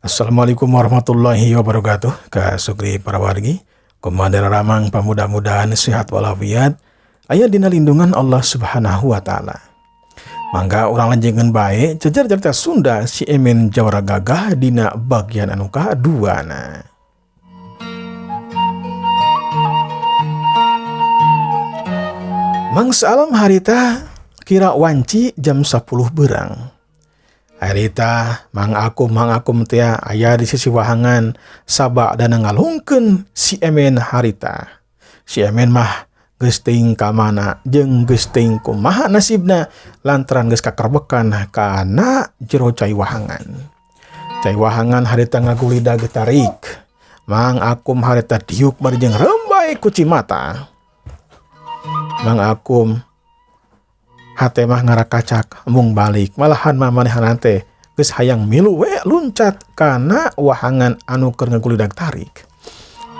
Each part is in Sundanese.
Assalamualaikum warahmatullahi wabarakatuh. Ka Sugri para wargi, kumaha ramang, pamudah-mudahan sehat walafiat, aya dina lindungan Allah Subhanahu wa Ta'ala. Mangga urang lanjutkeun bae jejer cerita Sunda Si Emen Jawara Gagah dina bagian anu kadua na. Mangsa alam harita kira wanci jam 10 berang. Harita Mang Akum, Mang Akum teh aya di sisi wahangan sabak dana ngalungkeun si Emen harita. Si Emen mah geus teuing ka mana jeung geus teuing kumaha nasibna lantaran geus kakerbekan kana jero cai wahangan. Cai wahangan harita ngagulidag tarik. Mang Akum harita diuk bari jeung rembay kuci mata. Mang Akum hate mah ngarakacak mung balik, malahan mah manehanna teh geus hayang milu we luncat kana wahangan anu keur ngagulidag tarik.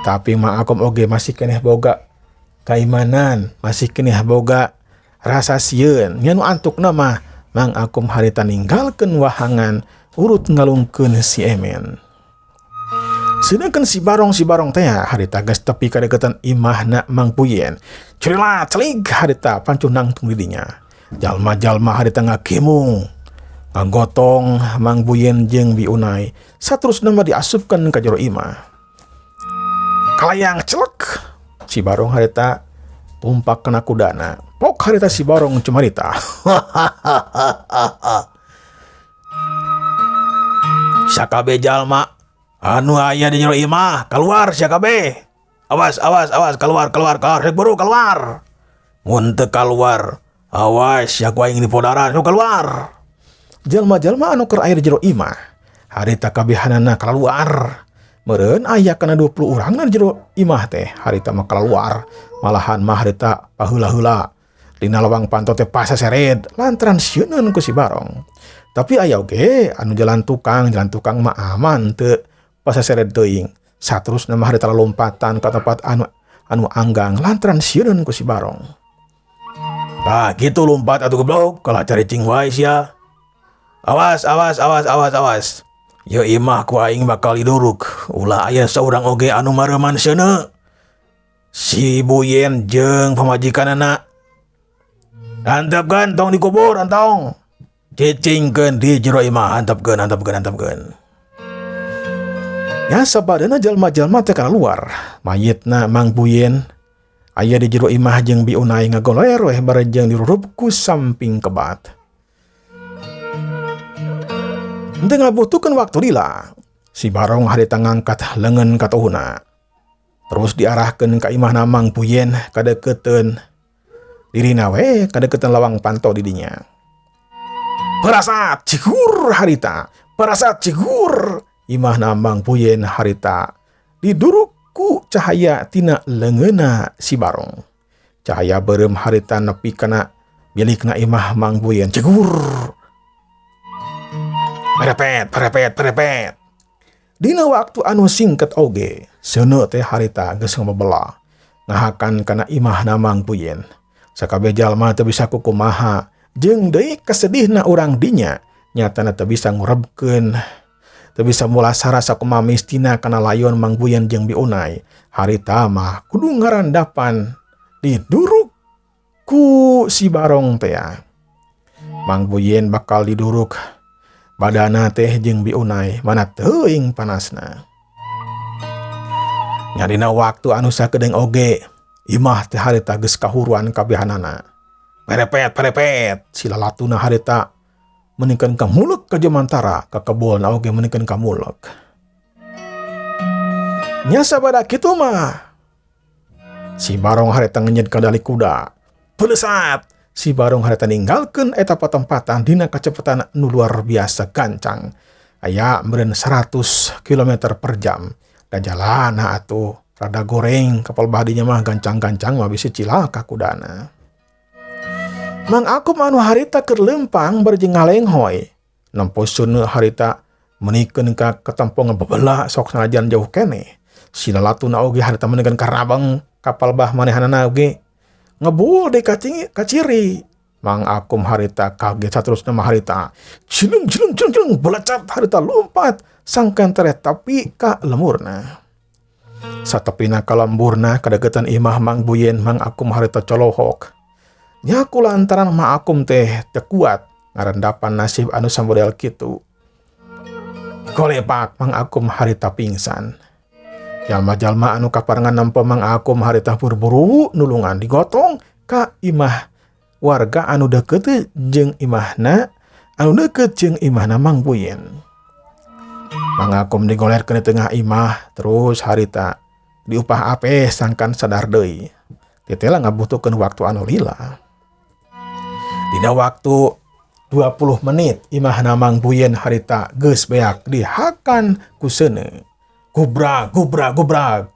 Tapi Mang Akum oge masih keneh boga kaimanan, masih keneh boga rasa sieun. Nya nu antukna mah Mang Akum harita ninggalkeun wahangan urut ngalungkeun si Emen. Sedangkan si Barong, si Barong teh harita geus tepi ka deketan imahna Mang Puyen. Cerila celig harita pancuh nangtung didinya. Jalma-jalma harita ngakimung, ngagotong Mang Buyen jeung Bi Unai saterusna mah diasupkeun ka jero imah. Kalayang celek si Barong harita tumpak kana kudana. Pok harita si Barong cumarita. Sakabe jalma anu aya di jero imah keluar sakabe. Awas, awas, awas, keluar, keluar, keluar, rek buru keluar. Mun teu keluar, awas ya ku aing dipodaran, sok keluar. Jalma-jalma anu keur aya di jero imah harita kabehanana keluar. Meureun aya kana 20 urang na di jero imah teh harita mah keluar. Malahan mah harita paheula-heula dina lawang panto teh pasaseret lantaran sieuneun ku si Barong. Tapi aya oge anu jalan tukang, jalan tukang mah aman teu pasaseret teuing. Saterusna mah harita lompatan ka tempat anu anggang lantaran sieuneun ku si Barong. Nah, gitu lompat atuh goblok, kalah cari cing wae sia. Awas, awas, awas, awas, awas. Ye imah ku aing bakal diduruk. Ulah aya saurang oge anu mareuman seuneu. Si Buyen jeung pamajikanana. Antepkeun tong dikubur antong. Cicingkeun di jero imah, antepkeun, antepkeun, antepkeun. Ya sabadana jalma-jalma teh kana luar. Mayitna Mang Buyen aya di jero imah jeung Bi Unai ngagoler weh bareng dirurup ku samping kebat. Henteu ngabutuhkeun waktu lila. Si Barong harita ngangkat leungeun katuhuna. Terus diarahkeun ka imahna Mang Buyen kadeukeuteun dirina we kadeukeuteun lawang panto di dinya. Parasat cigur harita, parasat cigur imahna Mang Buyen harita diduruk ku cahaya tina leungeunna si Barong. Cahaya beureum harita nepi kana bilikna imah Mang Buyen cigur. Perepet, perepet, perepet. Dina waktu anu singkat oge, seuneu teh harita geus ngabebelah ngahakan kana imahna Mang Buyen. Sakabeh jalma teu bisa kukumaha jeung deui kasedihna urang dinya nyatana teu bisa ngurebkeun, teu bisa mulasara sakumaha mistina kana layon Mang Buyen jeung Bi Unai. Harita mah kudu ngarandapan diduruk ku si Barong teh. Mang Buyen bakal diduruk badana teh jeung Bi Unai mana teuing panasna. Nyadina waktu anu sakedeung oge imah teh harita geus kahuruan kabehanana. Perepet, perepet si lalatuna harita meningkeun ka mulek ka jemantara, ka kebol na oge meningkeun ka mulek. Nya sabada kitu mah si Barong harita ngenyet kendali kuda. Pelesat si Barong harita ninggalkeun eta patempatan dina kecepatan nu luar biasa gancang. Aya meureun 100 kilometer per jam. Da jalana atuh rada goreng kapal bahadinya mah gancang-gancang mah bisi cilaka kudana. Mang Akum anu harita keur leumpang bari jeung ngalenghoy. Nempo seuneu harita menikeun ka ketempongan bebelah sok sanajan jauh keneh. Si lalatuna oge harita menikeun ka rabang kapal bah manehanana oge ngebul deui kaciri. Mang Akum harita kaget saterusna mah harita cilung cilung cilung cilung belecat harita lompat sangkan tereh tapi ka lemurna. Satepina ka lemburna kadegetan imah Mang Buyen Mang Akum harita colohok. Nya kulantaran Mang Akum teh teu kuat ngarendapan nasib anu samodel kitu. Golepak Mang Akum harita pingsan. Jalma-jalma anu kaparengan nempo Mang Akum harita buru-buru nulungan digotong ka imah warga anu deket jeung imahna, anu deket jeung imahna Mang Buyen. Mang Akum digolerkeun di tengah imah terus harita diupah apeh sangkan sadar deui. Tetela ngabutuhkeun waktu anu lila. Dina waktu 20 menit imahna Mang Buyen harita geus beak dihakan ku seuneu. Gubrak, gubrak, gubrak.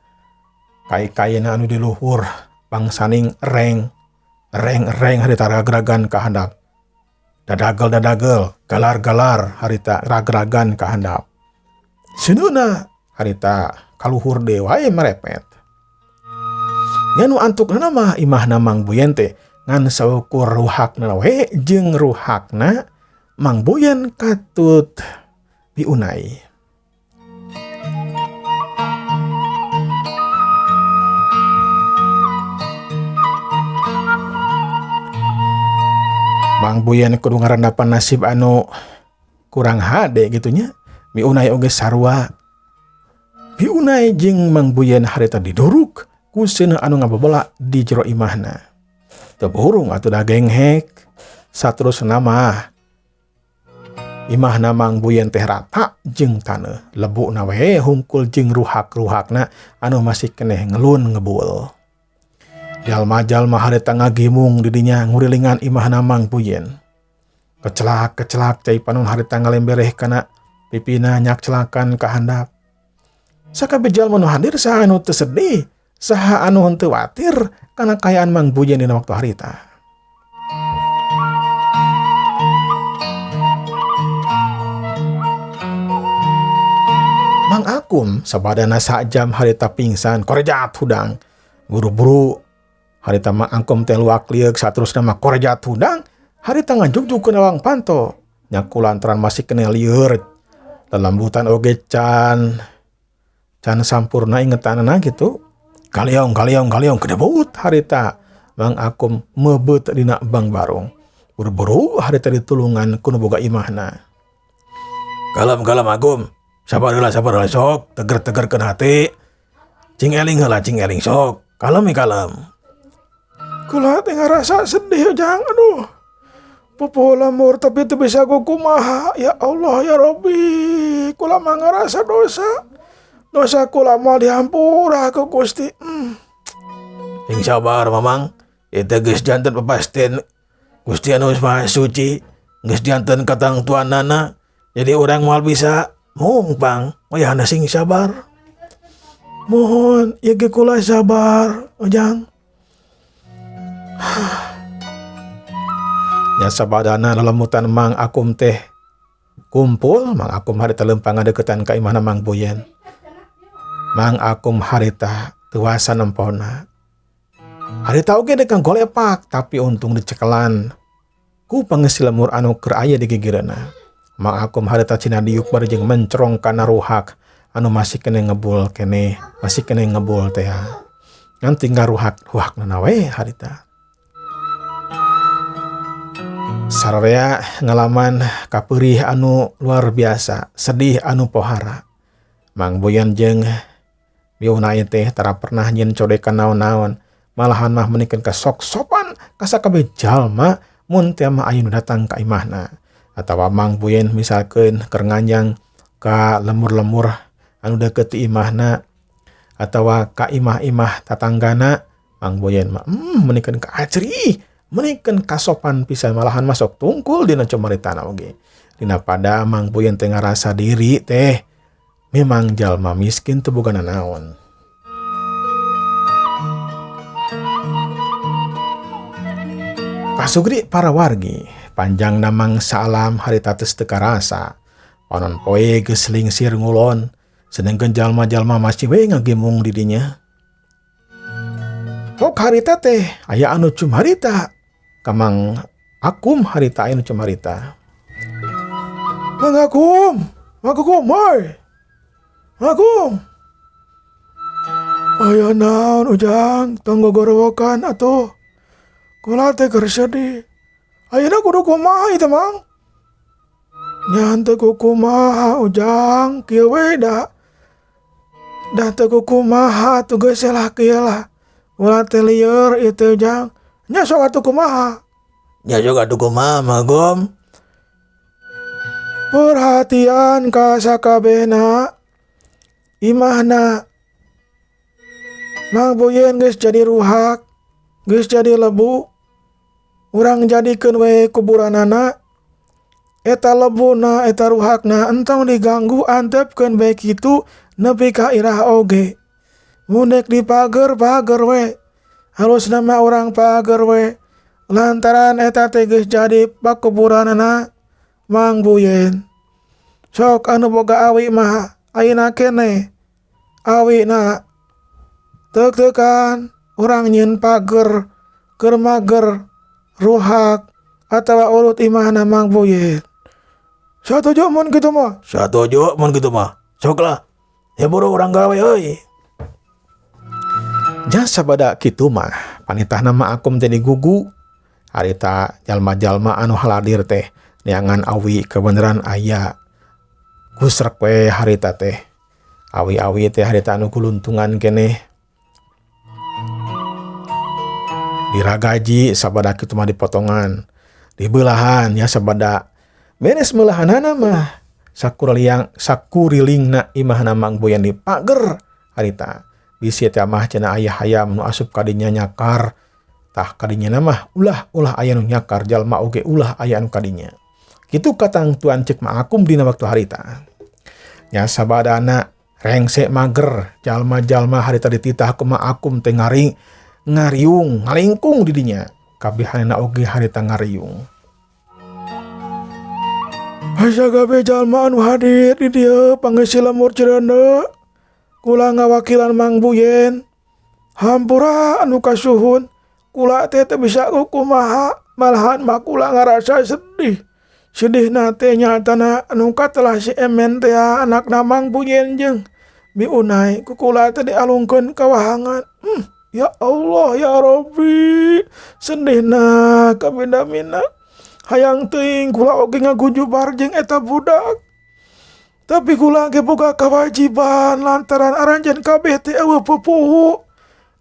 Kai-kaina anu di luhur bangsaning reng, reng, reng harita ragragan ka handap. Dadagel, dadagel, galar-galar harita ragragan ka handap. Seuneuna harita kaluhur deui wae merepet. Nya nu antukna mah imahna Mang Buyen teh ngan saukur ruhakna we jeung ruhakna Mang Buyen katut diunai. Mang Buyen kudu ngarandapan nasib anu kurang hade gitunya. Miunai oge sarua. Miunai jeung Mang Buyen harita diduruk ku seuneu anu ngababela di jero imahna. Teu burung atuh da genghek. Saterusna mah imahna Mang Buyen teh rata jeung taneuh. Lebukna we hungkul jeung ruhak-ruhakna anu masih keneh ngelun ngebul. Jalma-jalma harita ngagimung di dinya ngurilingan imahna Mang Buyen. Kecelak-kecelak cai panon harita ngalembereh kana pipina nyakcelakan ka handap. Sakabeh jalma nu hadir saha anu teu sedih, saha anu henteu watir kana kaayaan Mang Buyen dina waktu harita. Mang Akum sabadana sajam harita pingsan korejat hudang. Buru-buru harita Mang Akum teh luak lieuk saterusna mah korejat hudang harita ngajugjug kana lawang panto. Nya kulantaran masih kena lieur lelembutan oge can sampurna ingetanana gitu. Galeong galeong galeong kedebut harita Mang Akum meubeut dina bang barung. Buru-buru harita ditulungan ku nu boga imahna. Kalem kalem Akum, sabar heula sabar heula sok, teger-tegerkeun hati. Cing eling heula cing eling sok, kalem kalem. Kula teh ngarasa sedih jang, aduh. Popoho lamur tapi teu bisa kumaha. Ya Allah ya Rabbi, kula mah ngarasa dosa. Dosa kula moal dihampura ku Gusti. Sing sabar Mamang, eta geus janten papasten Gusti anu Maha Suci, geus janten katangtuanana. Jadi urang moal bisa mungpang, wayahna sing sabar. Mohon ieu ge kula sabar, Ujang. Nya sabadana lelemutan Mang Akum teh kumpul, Mang Akum harita lempang ngadeukeutan ka imahna Mang Buyen. Mang Akum harita tuasa nempona. Harita oge dek golepak tapi untung dicekelan ku pangeusi lemur anu keur aya di gigireunna. Mang Akum harita cina diuk bari jeung mencerong kana ruhak anu masih keneh ngebul keneh, masih keneh ngebul teh. Ngan tinggal ruhak-ruhakna we harita. Sararea ngalaman kapeurih anu luar biasa, sedih anu pohara. Mang Buyen jeung Miunai teh tara pernah nyin codekan naon-naon, malahan mah menikeun ka sok-sopan ka sakabeh jalma mun teh mah aya nu datang ka imahna. Atawa Mang Buyen misalkeun keur nganjang ka lemur-lemur anu deukeut ti imahna atawa ka imah-imah tatanggana, Mang Buyen mah menikeun ka acri, menikeun kasopan pisan malahan masuk tungkul dina cumaritana oge. Dina pada Mang Buyen teh ngarasa diri teh memang jalma miskin teu boga nanaon. Pasugri para wargi, panjang namang salam harita tes teu karasa. Panon poe geus lingsir ngulon, sedengkeun jalma-jalma masih we ngagemung di dinya. Pok harita teh aya anu cumarita, ka Mang Akum harita aya anu cumarita. Mang Akum, Mang Akum, oi. Akum. Aya naon Ujang, tong gogorowokan atuh. Kula teh keur sedih. Ayeuna kudu kumaha ieu teh Mang? Nya teu kumaha Ujang, kieu we da. Dah teu kumaha atuh geus lah kieu lah. Kula teh lieur ieu teh Ujang. Nya sok atuh kumaha? Nya sok atuh kumaha Magom? Perhatian ka sakabehna. Imahna Mang Buyen geus jadi ruhak, geus jadi lebu. Urang jadikeun we kuburanana. Eta lebuna, eta ruhakna entong diganggu, antepkeun bae kitu nepi ka irah oge. Mun dek dipager, pager we. Halusna mah urang pager we. Lantaran eta teh geus jadi pakuburanana Mang Buyen. Sok anu boga awi mah ayeuna keneh awina teuk-teukan urang nyieun pager keur mager ruhak atawa urut imahna Mang Buyen. Satuju mun kitu mah. Satuju mun kitu mah. Sok lah. Ya buru urang gawe euy. Jasa sabada kitu mah panitahna mah Akum teh digugu. Harita jalma-jalma anu haladir teh neangan awi kebeneran aya. Gusrek we harita teh. Awi-awi teh harita anu kuluntungan keneh. Diragaji sabada kitu mah dipotongan. Dibelahan ya sabada beres meulahanana mah sakuriling sakurilingna imahna Mang Buyen dipager harita. Bisi teh mah cenah aya hayam nu asup ka dinya nyakar. Tah kadinya mah ulah aya nu nyakar jalma oge ulah aya anu kadinya. Kitu katangtuan cek Mak Akum dina waktu harita. Nya sabadana rengse mager jalma-jalma harita dititah ku Mak Akum teh ngariung ngalingkung di dinya. Kabihanna oge harita ngariung. Asa gabe jalma anu hadir di dieu pangeusi lemur Cireundeu. Kula ngawakilan Mang Buyen. Hampura anu kasuhun. Kula teh teu bisa kumaha, malahan mah kula ngarasa sedih. Sedihna teh nyatana anu katelah si Emen teh anakna Mang Buyen jeung Bi Unai ku kula teh dialungkeun ka wahangan. Ya Allah ya Rabbi, sedihna kabina-mina. Hayang teuing kula oge ngagujubar jeung eta budak. Tapi kula ge boga kewajiban lantaran aranjeun kabeh teh eueuh pupuhu.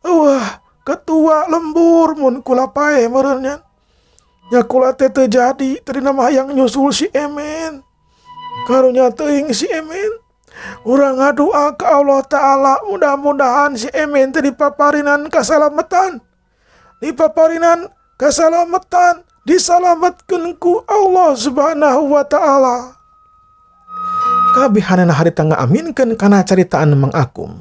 Eueuh ketua lembur mun kula paeh meureun nya. Nya kula teh teu jadi tadina mah hayang nyusul si Emen. Karunya teuing si Emen. Urang ngadua ka Allah Ta'ala mudah-mudahan si Emen teh dipaparinan kasalametan. Dipaparinan kasalametan, disalametkeun ku Allah Subhanahu wa Ta'ala. Kabehanana harita ngaaminkeun kana caritaan Mang Akum.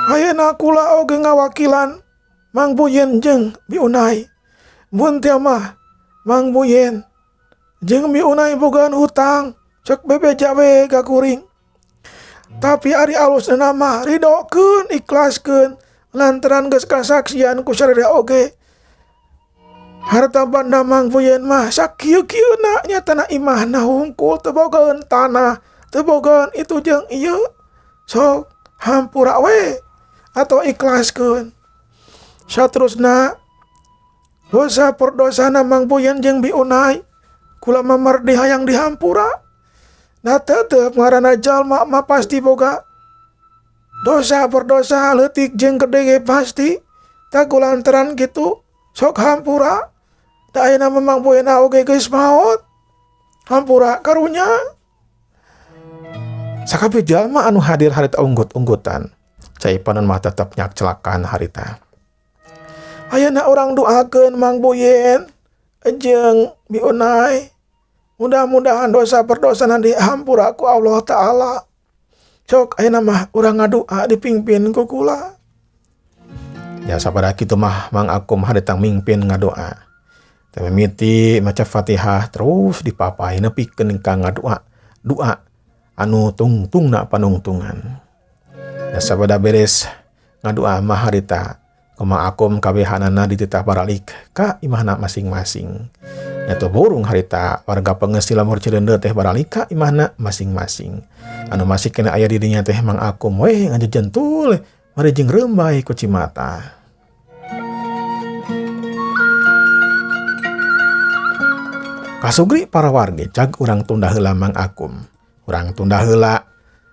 Ayeuna kula oge ngawakilan Mang Buyen jeung Bi Unai. Mun teh mah Mang Buyen jeung Bi Unai bogaan hutang, cek bebeja we ka kuring. Tapi ari alusna mah ridokeun, ikhlaskeun lantaran geus kasaksian ku sararea oge. Harta banda Mang Buyen mah sakieu-kieuna nyatana imahna hungkul teu bogaeun tanah, teu bogaeun itu jeung ieu. Sok hampura we atau ikhlaskeun. Saterusna dosa perdosana Mang Buyen jeung Bi Unai kula mamardi hayang dihampura. Nah tetep ngaranna jalma mah pasti boga dosa berdosa leutik jeung gede ge pasti. Tak kulantaran kitu sok hampura. Da ayeuna mah Mang Buyen oge geus maot. Hampura karunya. Sakabeh jalma anu hadir harita unggut-unggutan. Cai panon mah tetep nyakcelakan harita. Ayeuna urang doakeun Mang Buyen jeung Bi Unai. Mudah-mudahan dosa berdosana dihampura ku Allah Ta'ala. Sok ayeuna mah urang ngadua dipimpin ku kula. Ya sabada kitu mah Mang Akum harita mingpin ngadoa. Teh mimiti maca Fatihah terus dipapai nepikeun ka ngadoa. Doa anu tungtungna panungtungan. Ya sabada beres ngadoa mah harita ku Mang Akum kabehanana dititah baralik ka imahna masing-masing. Nya burung harita warga pengesti lembur Cireundeu teh baralik ka imahna masing-masing. Anu masih keneh aya di dinya teh Mang Akum we ngajejentul bari jeung reumbay ku cimata. Kasugri para wargi cag urang tunda heula Mang Akum. Urang tunda heula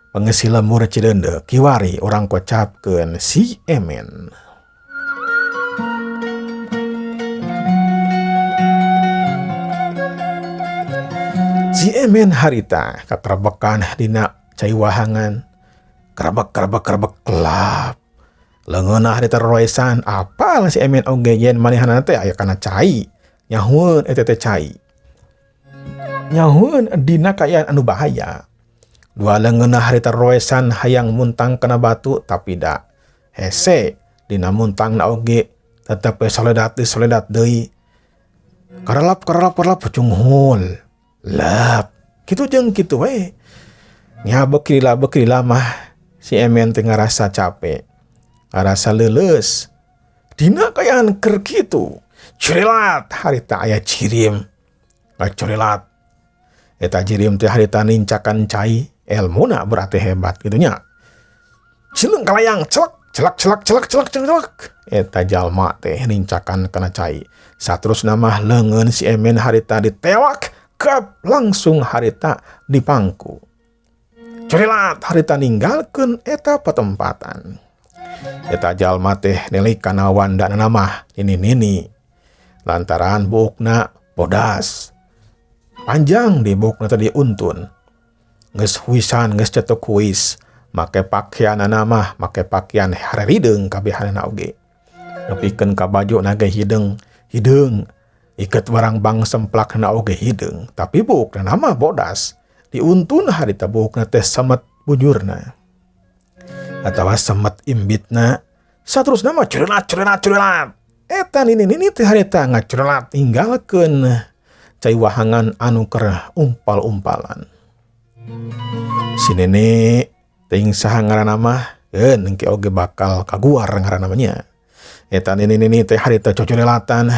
pengesi lembur Cireundeu kiwari urang kocapkeun si Emen. Si Emen harita kakerebekan dina cai wahangan. Kerebek kerebek kerebek kelap. Leungeunna harita roesan apal si Emen oge yen manehanna teh aya kana cai. Nyahueun eta teh cai. Nyahueun dina kaayaan anu bahaya. Dua leungeunna harita roesan hayang muntang kana batu tapi da hese dina muntangna oge tetep we soledat deui soledat deui. Karelap karelap karelap cunghul. Lap kitu jeung kitu we. Nya beuki lila beuki lila mah si Emen teh ngarasa capek, ngarasa leuleus. Dina kaayaan keur kitu, curilat harita aya jirim. Ngacurilat. Eta jirim teh harita nincakan cai, elmuna berarti hebat gitu nya. Cileung kalayang celek celak celak celak celak celak. Eta jalma teh nincakan kana cai. Saterusna mah leungeun si Emen harita ditewak, kep langsung harita dipangku. Curilat harita ninggalkeun eta patempatan. Eta jalma teh nelik kana wandana mah nini-nini. Lantaran buukna bodas. Panjang di buukna teh diuntun. Geus huisan geus cetuk huis. Make pakaianana mah make pakaian harerideung kabehanana oge. Nepikeun ka bajuna ge hideung, hideung. Iket barang bang semplakna oge hideung, tapi buukna mah bodas. Diuntun harita buukna teh semet bujurna. Atawa semet imbitna. Saterusna mah curilat curilat curilat. Eta nini-nini teh harita ngacurilat ninggalkeun cai wahangan anu keur umpal-umpalan. Si nenek teuing saha ngaranna mah, keun engke oge bakal kaguar ngaranna mah nya. Eta nini-nini teh harita cocorilatan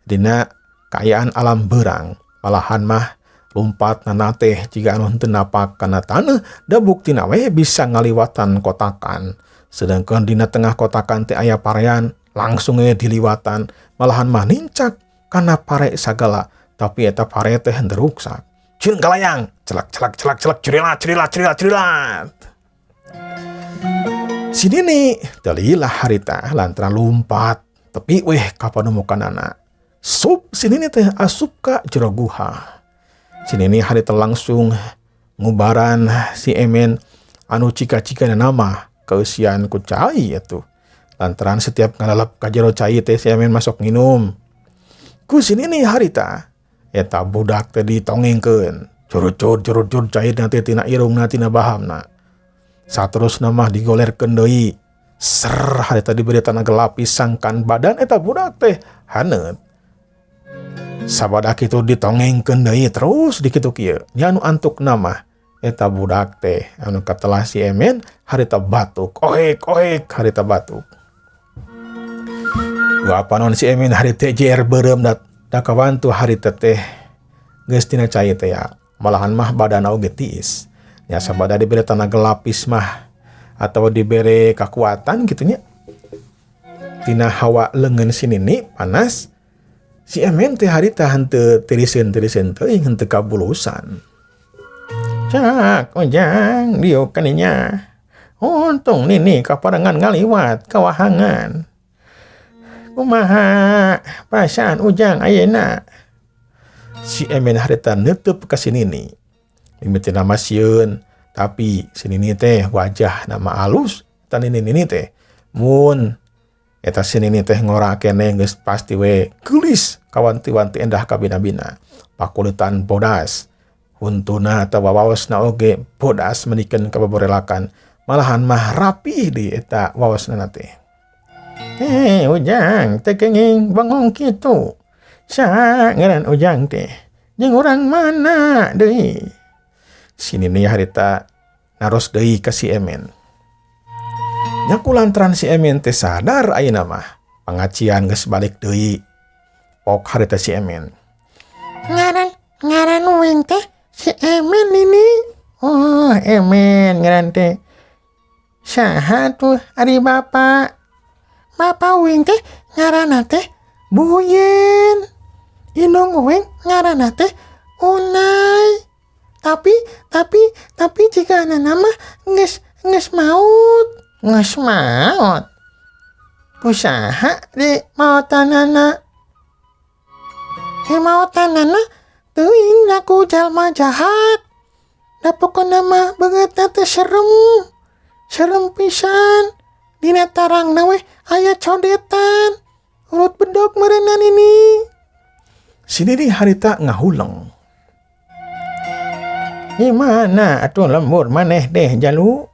dina kaayaan alam beurang. Malahan mah lumpat nana teh jiga anu henteu napak kana taneuh da buktina we bisa ngaliwatan kotakan. Sedangkan dina tengah kotakan teh aya parean langsung we diliwatan, malahan mah nincak kana pare sagala, tapi eta pare teh henteu ruksak. Cileung kalayang, celak celak celak celak curilat curilat curilat curilat. Si nini telilah harita lantaran lumpat tepi weh ka panemukanana. Sup si nini teh asup ka jero guha. Si nini harita langsung ngubaran si Emen anu cika-cikana nama keusian ku cai atuh. Lantaran setiap ngalalap ka jero cai teh si Emen masuk nginum. Ku si nini harita eta budak teh ditongengkeun. Curucur curucur cai teh tina irungna tina bahamna. Saterusna mah digolerkeun deui. Ser harita diberi tanaga lapis sangkan badan eta budak teh haneut. Sabada kitu ditongengkeun deui terus dikitu kieu. Nya anu antukna mah eta budak teh anu katelah si Emen harita batuk. Oek oek harita batuk. Dua panon si Emen harita jer beureum da kawantu harita teh geus tina cai teh ya. Malahan mah badana oge tiis. Nya sabada diberi tanaga lapis mah atau diberi kekuatan gitu nya. Tina hawa leungeun si nini panas. Si Emen teh harita henteu tiriseun-tiriseun teuing henteu kabulusan. Cak ojang diuk kaninya. Untung nini kaparengan ngaliwat kawahangan. Kumaha perasaan ujang ayeuna? Si Emen harita neuteub ka si nini. Mimitina mah sieun, tapi si nini teh wajah nama alus eta nini nini teh. Mun eta si nini teh ngora keneh geus pasti we geulis kawanti-wanti endah kabina-bina. Pakulitan bodas, huntuna atawa waosna oge bodas menikeun kababorelakan. Malahan mah rapih di eta waosna teh. Ujang teh kenging bengong kitu. Saha ngaran ujang teh? Jeung urang mana deui? Si nini harita naros deui ka si Emen. Nya kulantaran si Emen teh sadar ayeuna mah pangacian geus balik deui. Pok harita si Emen. Ngaran ngaran uing teh si Emen ini. Oh, Emen ngaran teh. Saha tuh ari bapak? Bapak uing teh ngaranna teh Buyen. Indung uing ngaranna teh Unai. Tapi jika nama geus geus maut. Geus maut. Ku saha di maotanana? Di maotanana teuing da ku jalma jahat. Da pokona mah beungeutna teh serem. Serem pisan. Dina tarangna weh aya codetan. Urut bedog meureunan ini. Si Nini harita ngahuleng. Di mana atuh lembur maneh deh jalu?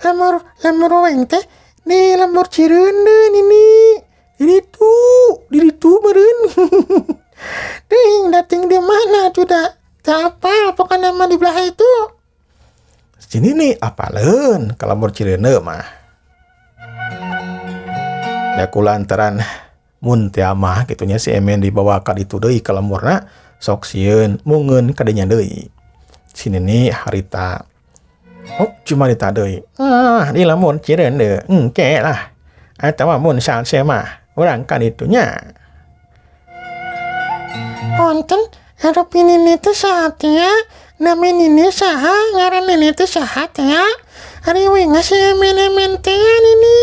Lembur lembur uing teh di lembur Cireundeu nini. Di ditu, di ditu meureun. Teuing dating di mana tuh da? Teu apal pokona mah di belah itu. Si Nini apaleun ka lembur Cireundeu mah. Da kulantaran mun teu mah kitu nya si Emen dibawa ka ditu deui ka lemburna sok sieun mungeun kadinya deui. Si Nini harita oh cuma deui. Ah, di lembur Cireundeu engke lah. Atawa mun salse mah urang ka ditu nya. Punten, rupi nini teh saha teh ya? Nami nini saha? Ngaran nini teh saha teh ya? Ari uing si Emen Emen teh ya nini.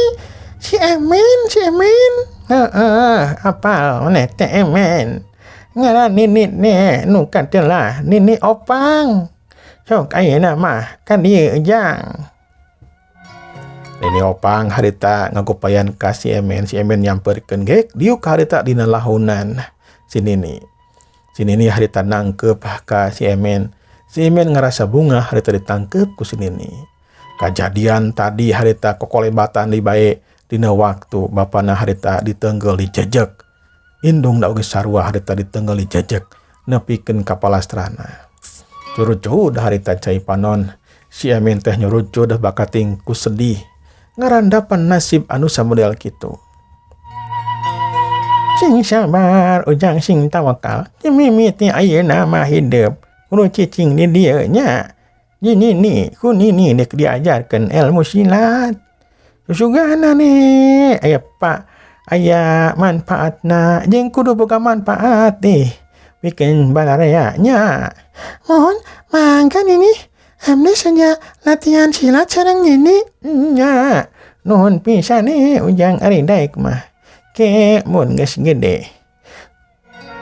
Si Emen, si Emen. Heeh, apal maneh teh Emen. Ngaran nini nih nu katelah Nini Opang. Sok ayeuna mah ka dieu ujang. Nini Opang harita ngagupayan ka si Emen, si Emen nyamperkeun gek diuk harita dina lahunan si Nini. Si Nini harita nangkep ka si Emen. Si Emen ngerasa bunga harita ditangkep ku si Nini. Kajadian tadi harita kokolebatan di bae dina waktu bapana harita ditenggel dijejek. Indung da oge sarua harita ditenggel dijejek nepikeun ka palastrana. Curucud harita cai panon. Si Emen teh nyurucud bakating ku sedih ngarandapan nasib anu samodel kitu. Sing sabar ujang sing tawakal. Mimiti ayeuna mah hidup. Kudu cicing di dieu nya. Di nini ku nini dek diajarkeun ilmu silat. Susugana nih aya pak aya manfaatna jeung kudu boga manfaat deh bikin balarea nya. Mohon mangga nini abdi saja latihan silat sareng nini nya. Nuhun pisan nih ujang ari daek mah. Ke mun geus gede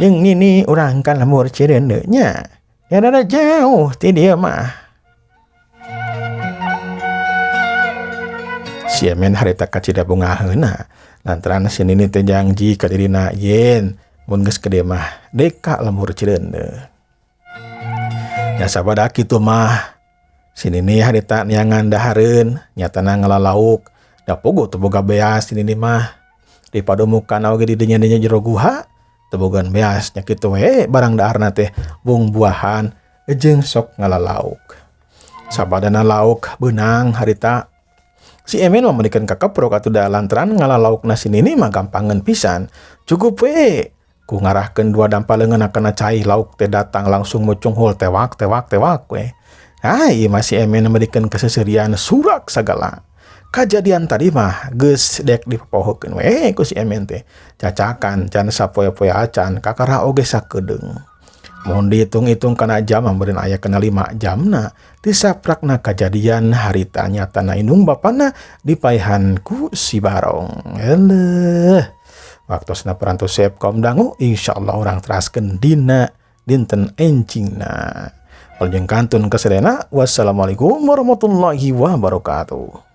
jeung nini urang ka lembur Cireundeu nya. Ya rada jauh ti dieu mah. Si Emen harita kacida bungaheuna lantaran si Nini teh janji ka dirina yen mun geus gede mah deuk ka lembur Cireundeu. Nya sabada kitu mah si Nini harita neangan dahareun nyatana ngalalauk da puguh teu boga beas si Nini mah. Di pademukan oge di dinya-dinya jero guha teu bogaan beas nya kitu we barang daharna teh bung buahan jeung sok ngalalauk. Sabadana lauk beunang harita si Emen mah meulikeun kakeprok atuh da lantaran ngalalaukna si Nini mah gampangeun pisan. Cukup we ku ngarahkeun dua dampa leungeunna kana cai lauk teh datang langsung mucunghul tewak tewak tewak we. Ah, ieu mah si Emen meulikeun keseuserian surak sagala. Kajadian tadi mah geus dek dipopohokeun we ku si Emen teh. Cacakan can sapoe-poe acan kakara oge sakedeung. Mun dihitung-hitung kana jam mah meureun aya kana 5 jamna disaprakna kajadian harita nyatana indung bapana dipaehan ku si Barong. Eleuh. Waktosna parantos sep kaum dangu insyaallah urang teraskeun dina dinten enjingna. Paljeng kantun kasadayana. Wassalamualaikum warahmatullahi wabarakatuh.